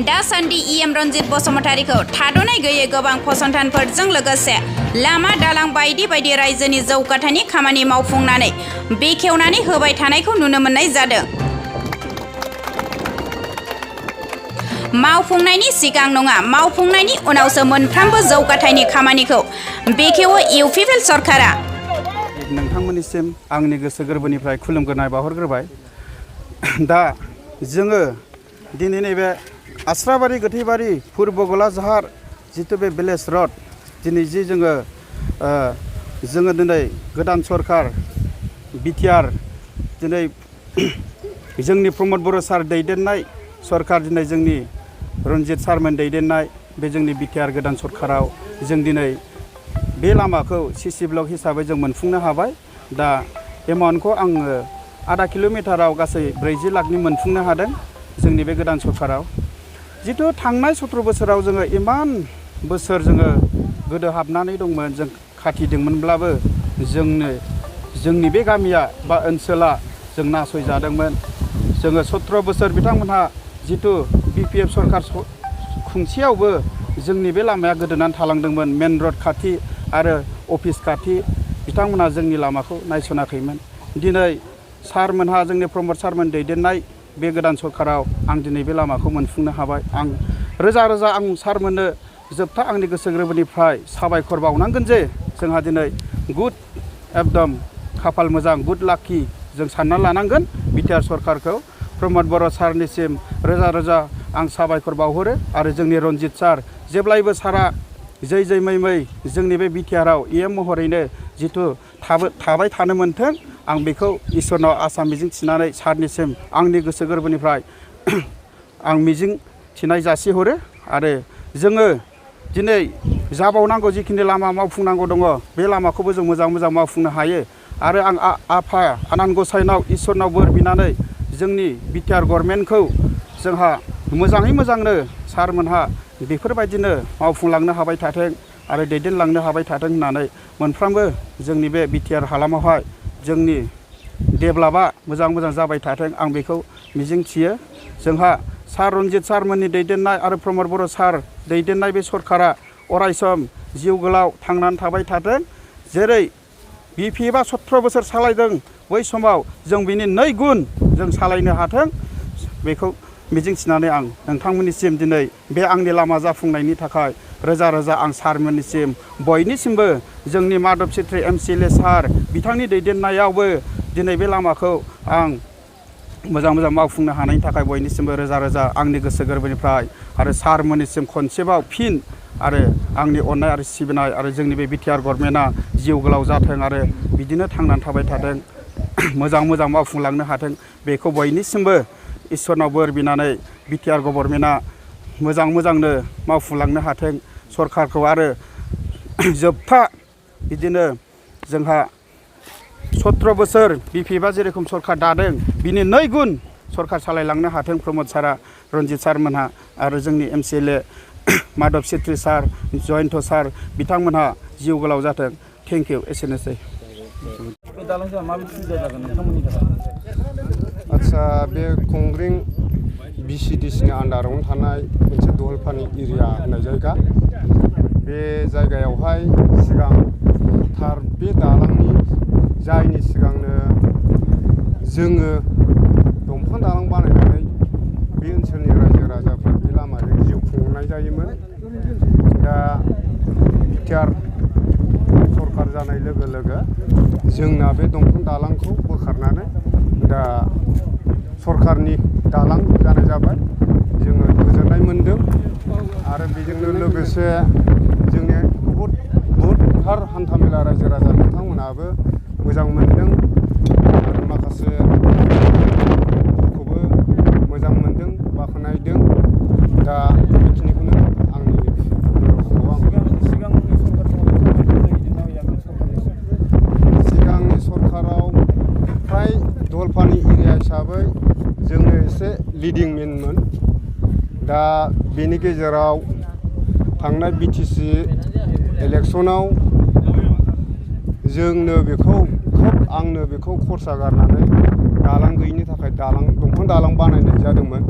दासान्दि इएम रन्जित बसुमतारीखौ थाद'नाय गैयै गोबां फसंथानफोरजों लोगोसे लामा दालां बायदि बायदि रायजोनि जौगाथायनि खामानि मावफुंनानै बेखेवनानै होबाय थानायखौ नुनो मोननाय जादों। मावफुंनायनि सिगां नङा, मावफुंनायनि उनावसो मोनफ्रोमबो जौगाथायनि खामानिखौ बेखेवो इउपिपिएल सरकारा। नोंथांमोननिसिम आंनि गोसो गोरबोनिफ्राय खुलुमग्रोनाय बावहरग्रोबाय। दा जोङो दिनै नैबे आस्राबारि गोथैबारि पुर्बगला जाहार जितु बे भिलेज रड दिनै जि जोङो दिनै गोदान सरकार बिटिआर दिनै जोंनि प्रमद बर' सार दैदेननाय सरकार दिनै जोंनि रन्जित सारमोन दैदेननाय बे जोंनि बिटिआर गोदान सरकाराव जों दिनै बे लामाखौ सिसि ब्लक हिसाबै जों मोनफुंनो हाबाय। दा एमाउन्टखौ आङो आधा किल'मिटाराव गासै 40 लाखनि मोनफुंनो हादों जोंनि बे गोदान सरकाराव। जितु थांनाय 17 बोसोराव जोङो इमान बोसोर जोङो गोदो हाबनानै दंमोन, जों खाथिदोंमोनब्लाबो जोंनि बे गामिया बा ओनसोला जों नासयजादोंमोन। जोङो 17 बोसोर बिथांमोनहा जितु बिपिएफ सरकार खुंसेयावबो जोंनि बे लामाया गोदोनानै थालांदोंमोन। मेन रड खाथि आरो अफिस खाथि बिथांमोनहा जोंनि लामाखौ नायसनाखैमोन। दिनै सारमोनहा जोंनि प्रमद सारमोन दैदेननाय बे गोदान सरकाराव आं दिनै बे लामाखौ मोनफुंनो हाबाय। आं रोजा रोजा आं सारमोननो जोबथा आंनि गोसो गोरबोनिफ्राय साबायखर बावनांगोन जे जोंहा दिनै गुड एकदम खाफाल मोजां गुड लाखि जों सानना लानांगोन बिटिआर सरकारखौ। प्रमद बर' सारनिसिम रोजा रोजा आं साबायखर बावहरो आरो जोंनि रन्जित सार जेब्लायबो सारा जै जै मै मै जोंनि बे बिटिआराव इएम महरैनो जितु थाबाय थानो मोन्थों, आं बेखौ इसोरनाव आसा मिजिं थिनानै सारनिसिम आंनि गोसो गोरबोनिफ्राय आं मिजिं थिनाय जासिहरो। आरो जोङो दिनै जाबावनांगौ जिखिनि लामा मावफुंनांगौ दङ बे लामाखौबो जों मोजां मोजां मावफुंनो हायो। आरो आं आफा आनान गसाइनाव इसोरनाव बोर बिनानै जोंनि बिटिआर गभर्नमेन्टखौ जोंहा मोजाङै मोजांनो सारमोनहा बेफोरबायदिनो मावफुंलांनो हाबाय थाथों आरो दैदेनलांनो हाबाय थाथों होननानै मोनफ्रोमबो जोंनि बे बिटिआर हालामावहाय जोंनि डेभेलपआ मोजां मोजां जाबाय थाथों आं बेखौ मिजिं थियो। जोंहा सार रन्जित सारमोननि दैदेननाय आरो प्रमद बर' सार दैदेननाय बे सरकारा अरायसम जिउ गोलाव थांनानै थाबाय थाथों। जेरै बिपिएफआ 17 बोसोर सालायदों बै समाव जों बिनि 2 गुन जों सालायनो हाथों बेखौ मिजिं थिनानै आं नोंथांमोननिसिम दिनै बे आंनि लामा जाफुंनायनि थाखाय रोजा रोजा आं सारमोननिसिम बयनिसिमबो जोंनि माधब सेट्रि एमसिएलए सार बिथांनि दैदेननायावबो दिनै बे लामाखौ आं मोजां मोजां मावफुंनो हानायनि थाखाय बयनिसिमबो रोजा रोजा आंनि गोसो गोरबोनिफ्राय आरो सारमोननिसिम खनसेबाव फिन आरो आंनि अननाय आरो सिबिनाय आरो जोंनि बे बिटिआर गभर्नमेन्टआ जिउ गोलाव जाथों आरो बिदिनो थांनानै थाबाय थाथों मोजां मोजां मावफुंलांनो हाथों बेखौ बयनिसिमबो इसोरनाव बोर बिनानै बिटिआर गभर्नमेन्टआ मोजां मोजांनो मावफुंलांनो हाथों। सरकारखौ आरो जोबथा बिदिनो जोंहा 17 बोसोर बिपिएफआ जेरेखम सरकार दादों बिनि 2 गुन सरकार सालायलांनो हाथों प्रमद सारा रन्जित सारमोनहा आरो जोंनि एमसिएलए माधब सेट्रि सार जयन्त सार बिथांमोनहा जिउ गोलाव जाथों। Thank you. एसेनोसै। आदसा बे कंग्रिं बिसिडिसिनि आन्डारावनो थानाय मोनसे दहलपानि एरिया होननाय जायगा, बे जायगायावहाय सिगां थार बे दालांनि जायनि सिगांनो जोङो दंफां दालां बानायनानै बे ओनसोलनि रायजो राजाफ्रा बे लामाजों जिउ खुंनाय जायोमोन। दा बिटिआर सरकार जानाय लोगो लोगो जोंना बे दंफां दालांखौ बोखारनानै दा सरकारनि दालां जानाय जाबाय। जोङो गोजोननाय मोनदों आरो बेजोंनो लोगोसे जोंनि बहुदथार हान्थामेला रायजो राजा बिथांमोनहाबो मोजां मोनदों आरो माखासेखौबो मोजां मोनदों बाख्नायदों। दा बेखिनिखौनो आंनि सिगांनि सरकाराव फ्राय दहलपानि एरिया हिसाबै जोङो एसे लिडिं मेनमोन। दा बेनि गेजेराव थांनाय बिटिसि इलेक्सनाव जोंनो बेखौ आंनो बेखौ खरसा गारनानै दालां गैयिनि थाखाय दंफां दालां बानायनाय जादोंमोन।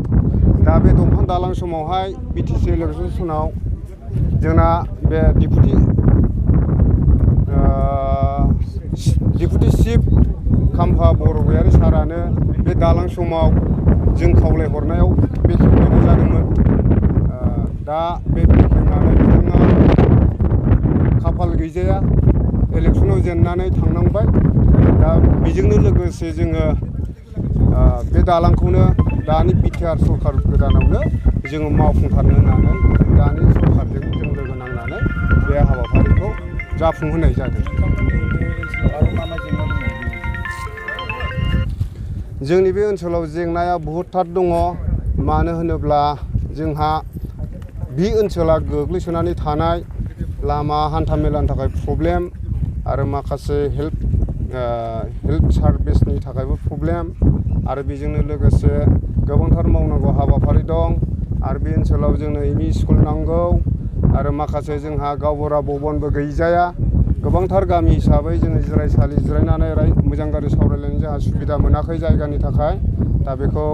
दा बे दंफां दालां समावहाय बिटिसि इलेक्सन समाव जोंना बे डिपुटि चिफ खाम्फा बरगयारि सारानो बे दालां समाव जों खावलायहरनायाव बेखेवनाय जादोंमोन। दा बे बेखेवनानै बिथाङा खाफाल गैजाया इलेक्सनाव जेननानै थांनांबाय। दा बेजोंनो लोगोसे जोङो बे दालांखौनो दानि बिटिआर सरकार गोदानावनो जोङो मावफुंथारनो होननानै दानि सरकारजों जों लोगो नांनानै बे हाबाफारिखौ जाफुंहोनाय जादों। जोंनि बे ओनसोलाव जेंनाया बहुतथार दङ। मानो होनोब्ला जोंहा बे ओनसोला गोग्लैसोनानै थानाय, लामा हान्थामेलानि थाखाय प्रब्लेम आरो माखासे हेल्थ सार्भिसनि थाखायबो प्रब्लेम आरो बेजोंनो लोगोसे गोबांथार मावनांगौ हाबाफारि दं। आरो बे ओनसोलाव जोंनो एमइ स्कुल नांगौ आरो माखासे जोंहा गावबुरा भबनबो गैजाया। गोबांथार गामि हिसाबै जोङो जिरायसालि जिरायनानै मोजां गाज्रि सावरायलायनो जोंहा सुबिदा मोनाखै जायगानि थाखाय। दा बेखौ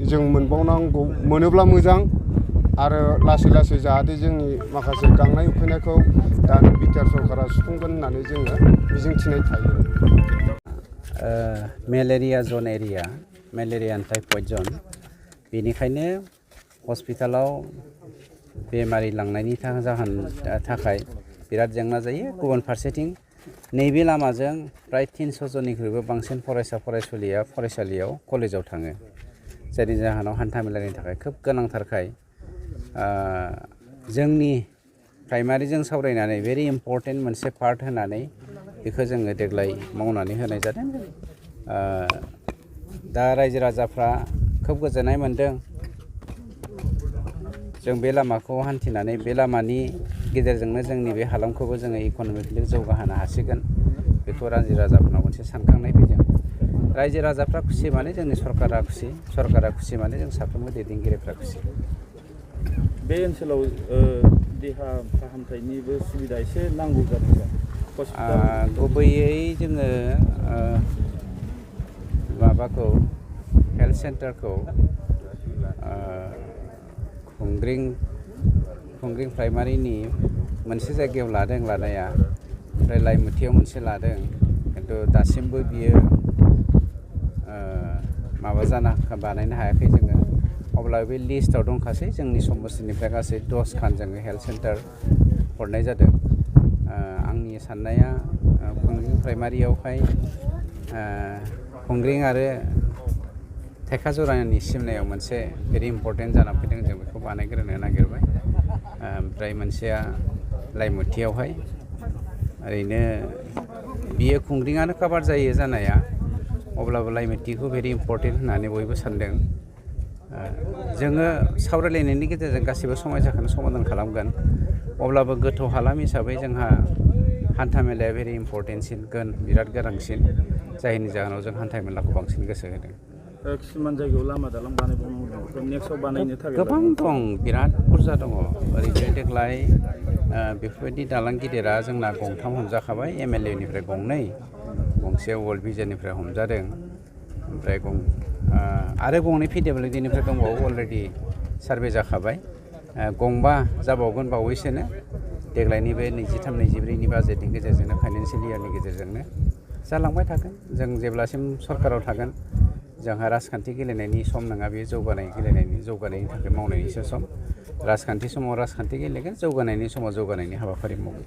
जों मोनबावनांगौ, मोनोब्ला मोजां आरो लासै लासै जाहाथे जोंनि माखासे गांनाय उखैनायखौ दानि बिटिआर सरकारा सुफुंगोन होननानै जोङो मिजिंथिनाय थायो। मेलेरिया जन एरिया, मेलेरिया एन्ड टाइफयड जन, बेनिखायनो हस्पिटालाव बेमारि लांनायनि थाखाय बिराद जेंना जायो। गुबुन फारसेथिं नैबे लामाजों प्राय 300 जननिख्रुइबो बांसिन फरायसा फरायसुलिया फरायसालियाव कलेजाव थाङो, जायनि जाहोनाव हान्थामेलानि थाखाय खोब गोनांथारखाय जोंनि प्राइमारिजों सावरायनानै भेरि इम्परटेन्ट मोनसे पार्ट होनानै बेखौ जोङो देग्लाय मावनानै होनाय जादों। दा रायजो राजाफ्रा खोब गोजोननाय मोनदों। जों बे लामाखौ हान्थिनानै बे लामानि गेजेरजोंनो जोंनि बे हालामखौबो जोङो इक'नमिकेलि जौगाहोनो हासिगोन। बेखौ रायजो राजाफोरनाव मोनसे सानखांनाय फैदों। रायजो राजाफ्रा खुसि माने जोंनि सरकारा खुसि, सरकारा खुसि माने जों साफ्रोमबो दैदेनगिरिफ्रा खुसि। बे ओनसोलाव देहा फाहामथायनिबो सुबिदा एसे नांगौ जादों। गुबैयै जोङो माबाखौ हेल्थ सेन्टारखौ खुंग्रिं प्राइमारिनि मोनसे जायगायाव लादों लानाया, ओमफ्राय लाइमुथियाव मोनसे लादों, खिन्थु दासिमबो बियो बानायनो हायाखै जोङो। अब्ला बे लिस्टआव दंखासै जोंनि समस्तिनिफ्राय गासै 10 खान जोङो हेल्थ सेन्टार हरनाय जादों। आंनि साननाया खुंग्रिं प्राइमारियावहाय खुंग्रिं आरो थेखाजरानि सिमनायाव मोनसे भेरि इम्परटेन्ट जानानै फैदों, जों बेखौ बानायग्रोनो नागिरबाय। ओमफ्राय मोनसेया लाइमुथियावहाय, ओरैनो बियो खुंग्रिङानो काभार जायो जानाया, अब्लाबो लाइमुथिखौ भेरि इम्परटेन्ट होननानै बयबो सानदों। जोङो सावरायलायनायनि गेजेरजों गासिबो समस्याखौनो समाधान खालामगोन। अब्लाबो गोथौ हालाम हिसाबै जोंहा हान्था मेलाया भेरि इम्परटेन्टसिन, बिराद गोनांसिन, जायनि जाहोनाव जों हान्था मेलाखौ बांसिन गोसो होदों। किसुमान जायगायाव लामा दालां बानायबावनांगौ, नेक्स्टआव बानायनो थाखाय गोबां दं, बिराद बुरजा दङ। ओरैनो देग्लाय बेफोरबायदि दालां गिदिरा जोंना 2 हमजाखाबाय, MLA निफ्राय 2, गंसे वर्ल्ड भिजननिफ्राय हमजादों, ओमफ्राय आरो 2 PWD निफ्राय दंबावो, अलरेडि सार्भे जाखाबाय। 2 जाबावगोन बावैसोनो, देग्लायनि बे 23-24 बाजेटनि गेजेरजोंनो, फाइनान्सियेल इयारनि गेजेरजोंनो जालांबाय थागोन। जों जेब्लासिम सरकाराव थागोन, जोंहा राजखान्थि गेलेनायनि सम नङा, बेयो जौगानायनि थाखाय मावनायनिसो सम। राजखान्थि समाव राजखान्थि गेलेगोन, जौगानायनि समाव जौगानायनि हाबाफारि मावगोन।